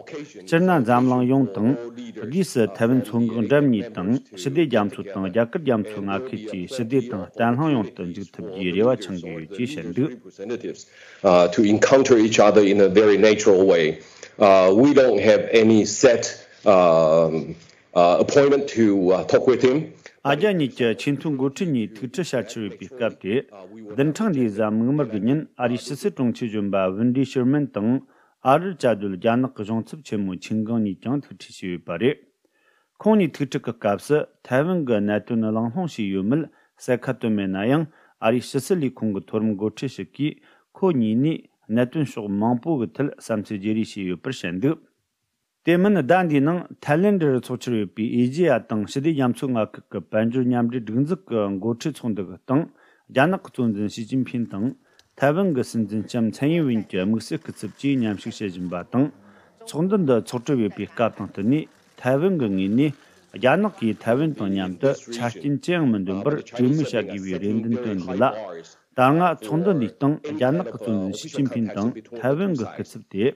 སྤྱིར་ན་འཛམ་གླིང་ཡོངས་དང་། སྒོས་སུ་ཐའེ་ཝན་མཚོ་འགག་འགྲམ་གཉིས་དང་ཞི་བདེ་རྒྱ་མཚོ་དང་རྒྱ་གར་རྒྱ་མཚོ་མངའ་ཁུལ་གྱི་ཞི་བདེ་དང་བརྟན་ལྷིང་ཡོང་དུ་འཇུག་ཐུབ་རྒྱུའི་རེ་བ་འཆང་གི་ཡོད་ཅེས་བཤད་འདུག representatives, uh, to encounter each other in a very natural way. Uh, we don't have any set, um, uh, appointment to, uh, talk with him. ཨ་རྒྱ་གཉིས་ཀྱི་ཆེས་མཐོའི་འགོ་ཁྲིད་གཉིས་ཐུག་འཕྲད་བྱ་འཆར་ཡོད་པའི་སྐབས་དེ། བདུན་ཕྲག་འདིའི་གཟའ་མིག་དམར་གྱི་ཉིན་ཨ་རིའི་ཕྱི་སྲིད་དྲུང་ཆེ་གཞོན་པ་ཝིན་ཌི་ཤེར་མན་དང་། ཨ་རིར་བཅའ་སྡོད་རྒྱ་ནག་གི་གཞུང་ཚབ་ཆེན་མོ་ཆིན་ཀང་གཉིས་ཀྱང་ཐུག་འཕྲད་བྱས་ཡོད་པ་རེད། ཁོང་གཉིས་ཐུག་འཕྲད་ཀྱི་སྐབས་སུ་ཐའེ་ཝན་གྱི་གནད་དོན་གླེང་སློང་བྱས་ཡོད་མེད་གསལ་ཁ་བཏོན་མེད་ན་ཡང་། ཨ་རིའི་ཕྱི་སྲིད་ལས་ཁུངས་ཀྱི་མཐོ་རིམ་འགོ་ཁྲིད་ཞིག་གིས་ཁོ་གཉིས་ནས་གནད་དོན་ཕྱོགས་མང་པོ་གི་ཐད་བསམ་ཚུལ་བརྗེ་རེས་བྱས་ཡོད་པར་བཤད་འདུག་དེ་མིན་ཟླ་འདིའི་ནང་ཐའི་ལེན་ཌར་འཚོགས་འཆར་ཡོད་པའི་ཨེ་ཤེ་ཡ་དང་ཞི་བདེ་རྒྱ་མཚོའི་མངའ་ཁུལ་གྱི་དཔལ་འབྱོར་མཉམ་འབྲེལ་སྒྲིག་འཛུགས་ཀྱི་འགོ་ཁྲིད་ཚོགས་འདུ་གི་སྟེང་། རྒྱ་ནག་གི་གཙོ་འཛིན་ཞི་ཅིན་ཕིང་དང་། ཐའེ་ཝན་གྱི་སྲིད་འཛིན་ལྕམ་ཚའེ་ཡིན་ཝིན་གྱི་དམིགས་བསལ་སྐུ་ཚབ་བཅས་མཉམ་ཞུགས་བྱེད་བཞིན་པ་དང་། ཚོགས་འདུ་འདི་ཚོགས་གྲོལ་ཡོད་པའི་སྐབས་དང་བསྟུན་ནས། ཐའེ་ཝན་གྱི་ངོས་ནས་རྒྱ་ནག་གིས་ཐའེ་ཝན་དང་མཉམ་དུ་ཆ་རྐྱེན་ཅི་ཡང་མི་འདོན་པར་གྲོས་མོལ་བྱ་དགོས་པའི་རེ་འདུན་བཏོན་འདུག་ལ། ད་སྔ་ཚོགས་འདུ་འདིའི་སྟེང་རྒྱ་ནག་གི་གཙོ་འཛིན་ཞི་ཅིན་ཕིང་དང་ཐའེ་ཝན་གྱི་སྐུ་ཚབ་དེ།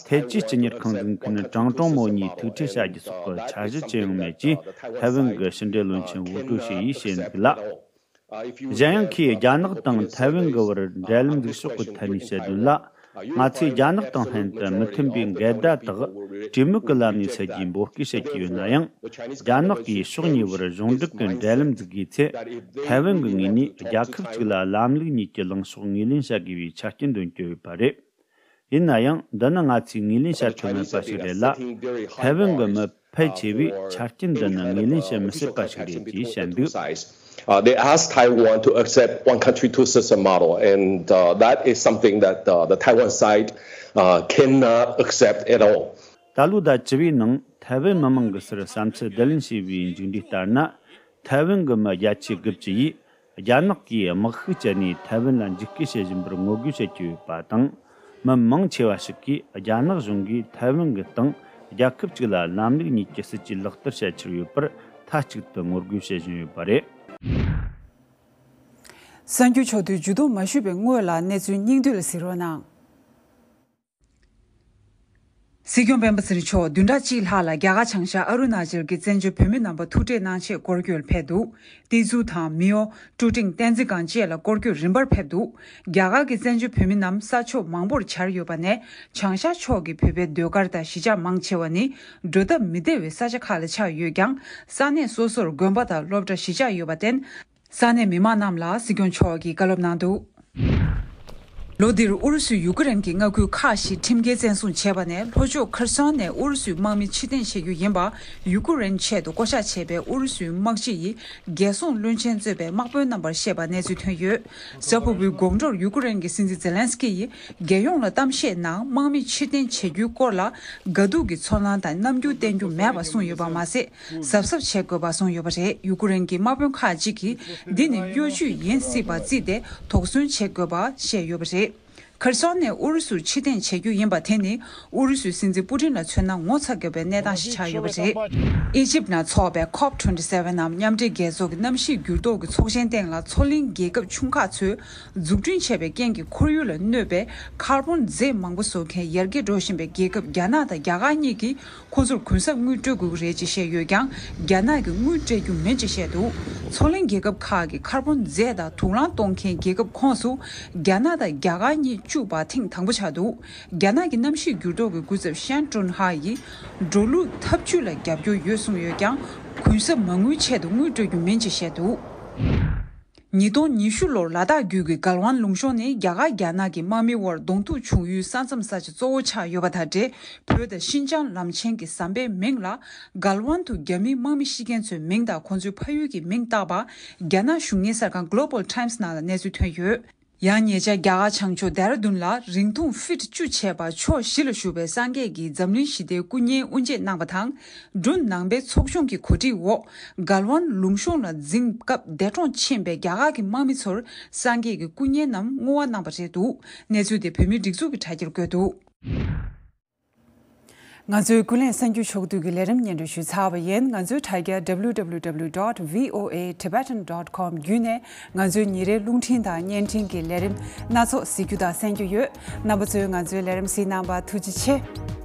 ཐའེ་ཅི་སྤྱི་གཉེར་ཁང་འཛིན་མཁན་ཀྲང་ཀྲུང་མོ་གཉིས་ཐུག་འཕྲད་བྱ་རྒྱུ་སོགས་ཀྱི་འཆར་གཞི་ཅི་ཡང་མེད་ཅེས་ཐའེ་ཝན་གྱི་ཕྱི་འབྲེལ་བློན་ཆེན་ཝུ་ཀྲུའུ་ཞི་ཡིས་བཤད་འདུག་ལ། གཞན་ཡང་ཁོས་རྒྱ་ནག་དང་ཐའེ་ཝན་གྱི་བར་འབྲེལ་ལམ་འཛུགས་ཕྱོགས་ཀྱི་ཐད་ནས་བཤད་དོན་ལ། ང་ཚོས་རྒྱ་ནག་དང་ལྷན་དུ་མི་མཐུན་པའི་འགལ་ཟླ་དག་གྲོས་མོལ་གྱི་ལམ་ནས་སེལ་རྒྱུའི་འབོད་སྐུལ་བྱེད་ཀྱི་ཡོད་ན་ཡང་། རྒྱ་ནག་གིས་ཕྱོགས་གཉིས་བར་གཞུང་འབྲེལ་གྱི་འབྲེལ་ལམ་འཛུགས་དགོས་ཚེ། ཐའེ་ཝན་གྱི་ངོས་ནས་རྒྱལ་ཁབ་གཅིག་ལ་ལམ་ལུགས་གཉིས་ཀྱི་ལངས་ཕྱོགས་ངོས་ལེན་བྱ་དགོས་པའི་ཆ་རྐྱེན་འདོན་གྱི་ཡོད་པ་རེད། ཡིན་ན་ཡང་། འདི་ནི་ང་ཚོས་ངོས་ལེན་བྱ་ཐུབ་མེད་པ་ཞིག་རེད་ལ། ཐའེ་ཝན་གྱི་མི་ཕལ་ཆེ་བས་ཆ་རྐྱེན་འདི་ནི་ངོས་ལེན་བྱེད་མི་སྲིད་པ་ཞིག་རེད་ཅེས་བཤད་འདུག Uh, they asked Taiwan to accept one country, two system model, and uh, that is something that uh, the Taiwan side uh, cannot accept at all. ད་ལོའི་ཟླ་བཅུ་པའི་ནང་ཐའེ་ཝན་མི་མང་གི་སར་བསམ་ཚུལ་བསྡུ་ལེན་བྱས་པའི་མཇུག་འབྲས་ལྟར་ན། ཐའེ་ཝན་གྱི་མི་བརྒྱད་ཅུ་དགུ་བཅུ་ཡིས་རྒྱ་ནག་གིས་དམག་ཤུགས་སྤྱད་ནས་ཐའེ་ཝན་ལ་འཇིགས་སྐུལ་བྱེད་བཞིན་པར་ངོ་རྒོལ་བྱེད་ཀྱི་ཡོད་པ་དང་། མི་མང་ཆེ་བ་ཞིག་གིས་རྒྱ་ནག་གཞུང་གིས་ཐའེ་ཝན་གྱི་སྟེང་རྒྱལ་ཁབ་གཅིག་ལ་ལམ་ལུགས་གཉིས་ཀྱི་སྲིད་ཇུས་ལག་བསྟར་བྱ་འཆར་ཡོད་པར་མཐའ་གཅིག་ཏུ་ངོ་རྒོལ་བྱེད་བཞིན་ཡོད་པ་རེད། གསར་འགྱུར་ཕྱོགས་བསྡུས་ཇུས་གཏོགས་མ་ཞུས་པའི་སྔོན་ལ་གནས་ཚུལ་སྙིང་བསྡུས་ལ་གཟིགས་རོགས་གནང་། སྲིད་སྐྱོང་སྤེན་པ་ཚེ་རིང་མཆོག་བདུན་ཕྲག་གཅིག་ལྷག་ལ་རྒྱ་གར་བྱང་ཤར་ཨ་རུ་ན་ཅལ་གྱི་བཙན་བྱོལ་བོད་མི་རྣམ་པ་ཐུག་འཕྲད་གནང་ཆེད་སྐོར་སྐྱོད་ཕེབས་འདུག་ཏི་ཛུ་དང་མིའོ། ཀྲུ་ཀྲིང་། བསྟན་འཛིན་སྒང་བཅས་ལ་སྐོར་སྐྱོད་རིམ་པར་ཕེབས་འདུག་རྒྱ་གར་གྱི་བཙན་བྱོལ་བོད་མི་རྣམས་ས་ཕྱོགས་མང་པོར་གྱར་ཡོད་པ་ནས། བྱང་ཤར་ཕྱོགས་ཀྱི་བོད་པའི་ཟློས་གར་དང་གཞིས་ཆགས་མང་ཆེ་བ་ནི་འགྲོ་སྟབས་མི་བདེ་བའི་ས་ཆ་ཁག་ལ་ཆགས་ཡོད་ཀྱང་། ས་གནས་སོ་སོར་དགོན་པ་དང་སློབ་གྲྭ་གཞིས་ཆགས་ཡོད་པར་བརྟེན། ས་གནས་མི་མང་རྣམས་ལ་སྲིད་སྐྱོང་མཆོག་གིས་བཀའ་སློབ་གནང་འདུག་ལོ་འདིར་ཨུ་རུ་སུས་ཡུ་ཀེ་རེན་གྱི་མངའ་ཁུལ་ཁག་བཞི་ཁྲིམས་འགལ་བཙན་བཟུང་བྱས་པ་ནས། ལྷོ་ཕྱོགས་ཁེར་སོན་ནས་ཨུ་རུ་སུའི་དམག་མི་ཕྱིར་འཐེན་བྱེད་རྒྱུ་ཡིན་པ་ཡུ་ཀེ་རེན་ཆེད་དུ་བསྐོ་བཞག་བྱས་པའི་ཨུ་རུ་སུའི་དམག་སྤྱི་ཡིས་རྒྱལ་སྲུང་བློན་ཆེན་གཙོས་པའི་དམག་དཔོན་རྣམ་པར་བཤད་པ་གནས་ཚུལ་ཐོན་ཡོད། གཟའ་ཕུར་བུའི་དགོང་དྲོར་ཡུ་ཀེ་རེན་གྱི་སྲིད་འཛིན་ཛེ་ལན་སི་ཀི་ཡིས་རྒྱལ་ཡོངས་ལ་གཏམ་བཤད་ནང་དམག་མི་ཕྱིར་འཐེན་བྱེད་རྒྱུའི་སྐོར་ལ་དགའ་སྡུག་གི་ཚོར་སྣང་དང་རྣམ་འགྱུར་བསྟན་རྒྱུ་མེད་པ་གསུངས་ཡོད་པ་མ་ཟད། གཟབ་གཟབ་བྱེད་དགོས་པ་གསུངས་ཡོད་པ་རེད། ཡུ་ཀེ་རེན་གྱི་དམག་དཔོན་ཁག་ཅིག་གིས་འདི་ནི་གཡོ་ཇུས་ཡིན་སྲིད་པ་བརྩིས་ཏེ་དོགས་ཟོན་བྱེད་དགོས་པ་བཤད་ཡོད་པ་རེད། ཁེར་སོང་ནས་ཨུ་རུ་སུར་ཕྱིར་འཐེན་བྱེད་རྒྱུ་ཡིན་པ་དེ་ནི་ཨུ་རུ་སུའི་སྲིད་འཛིན་པུ་ཏིན་ལ་མཚོན་ན་ངོ་ཚ་དགོས་པའི་གནས་སྟངས་ཤིག་ཆགས་ཡོད་པ་རེད། ཨི་ཇིབ་ནང་འཚོགས་པའི་ཁོབ་ཊུ་ཝེན་ཊི་སེ་ཝེན་ནམ་མཉམ་འབྲེལ་རྒྱལ་ཚོགས་ཀྱི་གནམ་གཤིས་འགྱུར་ལྡོག་གི་ཚོགས་ཆེན་སྟེང་ལ་མཚོ་གླིང་རྒྱལ་ཁབ་ཆུང་ཁག་ཚོས་འཛུགས་སྐྲུན་བྱས་པའི་རྐྱེན་གྱིས་ཁོར་ཡུག་ལ་གནོད་པའི་ཁར་བོན་རྫས་མང་པོ་བཟོ་མཁན་ཡར་རྒྱས་འགྲོ་བཞིན་པའི་རྒྱལ་ཁབ་རྒྱ་ནག་དང་རྒྱ་གར་གཉིས་ཀྱིས། ཁོ་ཚོར་གུན་གསབ་དངུལ་སྤྲོད་དགོས་ཀྱི་རེད་ཅེས་བཤད་ཡོད་ཀྱང་། རྒྱ་ནག་གིས་དངུལ་སྤྲད་རྒྱུ་མིན་ཅེས་བཤད་འདུག་མཚོ་གླིང་རྒྱལ་ཁབ་ཁག་གི་ཁར་བོན་རྫས་དང་དུག་རླངས་གཏོང་མཁན་རྒྱལ་ཁབ་ཁོངས་སུ། རྒྱ་ནག་དང་རྒྱ་གར་གཉིས་བཅུག་པ་ཐེངས་དང་པོ་ཆགས་འདུག་རྒྱ་ནག་གི་གནམ་གཤིས་འགྱུར་ལྡོག་གི་སྐུ་ཚབ་ཤན་ཀྲུན་ཧྭ་ཡིས། འགྲོ་ལུགས་འཐབ་ཇུས་ལ་རྒྱབ་སྐྱོར་ཡོད་གསུངས་ཡོད་ཀྱང་། གུན་གསབ་མ་དངུལ་ཆེད་དུ་དངུལ་སྤྲོད་རྒྱུ་མིན་ཅེས་བཤད་འདུག་ཉིས་སྟོང་ཉི་ཤུ་ལོར་ལ་དྭགས་རྒྱུད་ཀྱི་གལ་ཝན་ལུང་གཤོང་ནི་རྒྱ་གར་རྒྱ་ནག་གི་དམག་མི་དབར་གདོང་ཐུག་བྱུང་ཡུལ་ས་མཚམས་ས་ཆ་གཙོ་བོ་ཆགས་ཡོད་པ་དང་འབྲེལ། བོད་དང་ཤིན་ཅང་ལམ་ཆེན་གྱི་ཟམ་པའི་མིང་ལ་གལ་ཝན་དུ་རྒྱ་མིའི་དམག་མི་ཤི་མཁན་ཚོའི་མིང་དང་ཁོང་ཚོའི་ཕ་ཡུལ་གྱི་མིང་བཏགས་པ། རྒྱ་ནག་གཞུང་གཉེར་གསར་ཁང་Global Times ནང་ལ་གནས་ཚུལ་ཐོན་ཡོད། ཡང་ཉེ་ཆར་རྒྱ་གར་བྱང་ཕྱོགས་ལྡེ་ར་ལྡུན་ལ་རིང་ཐུང་ཕིཊ་བཅུ་བྱས་པ་ཕྱོགས་བཞི་ལ་བཞུགས་པའི་སངས་རྒྱས་ཀྱིས་འཛམ་གླིང་ཞི་བདེའི་སྐུ་བརྙན་དབུ་འབྱེད་གནང་བ་དང་། འབྲུག་ནང་པའི་ཚོགས་ཆུང་གི་གོ་སྒྲིག་འོག་གལ་ཝན་ལུང་གཤོང་ལ་འཛིང་སྐབས་འདས་གྲོངས་ཕྱིན་པའི་རྒྱ་གར་གྱི་དམག་མི་ཚོར་སངས་རྒྱས་ཀྱི་སྐུ་བརྙན་རྣམས་བསྔོ་བ་གནང་བ་རེད་འདུག་གནས་ཚུལ་དེ་བོད་མིའི་སྒྲིག་འཛུགས་ཀྱི་དྲ་རྒྱར་བཀོད་འདུག་ང་ཚོའི་ཀུན་གླེང་གསར་འགྱུར་ཕྱོགས་བསྡུས་ཀྱི་ལས་རིམ་སྙན་སྒྲོན་ཞུས་ཚར་བ་ཡིན། ང་ཚོའི་དྲ་རྒྱ W W W dot V O A Tibetan dot com བརྒྱུད་ནས་ང་ཚོའི་ཉིན་རེའི་རླུང་འཕྲིན་དང་བརྙན་འཕྲིན་གྱི་ལས་རིམ་སྣ་ཚོགས་གཟིགས་རྒྱུ་དང་གསན་རྒྱུ་ཡོད། རྣམ་པ་ཚོས་ང་ཚོའི་ལས་རིམ་གཟིགས་གནང་བར་ཐུགས་རྗེ་ཆེ།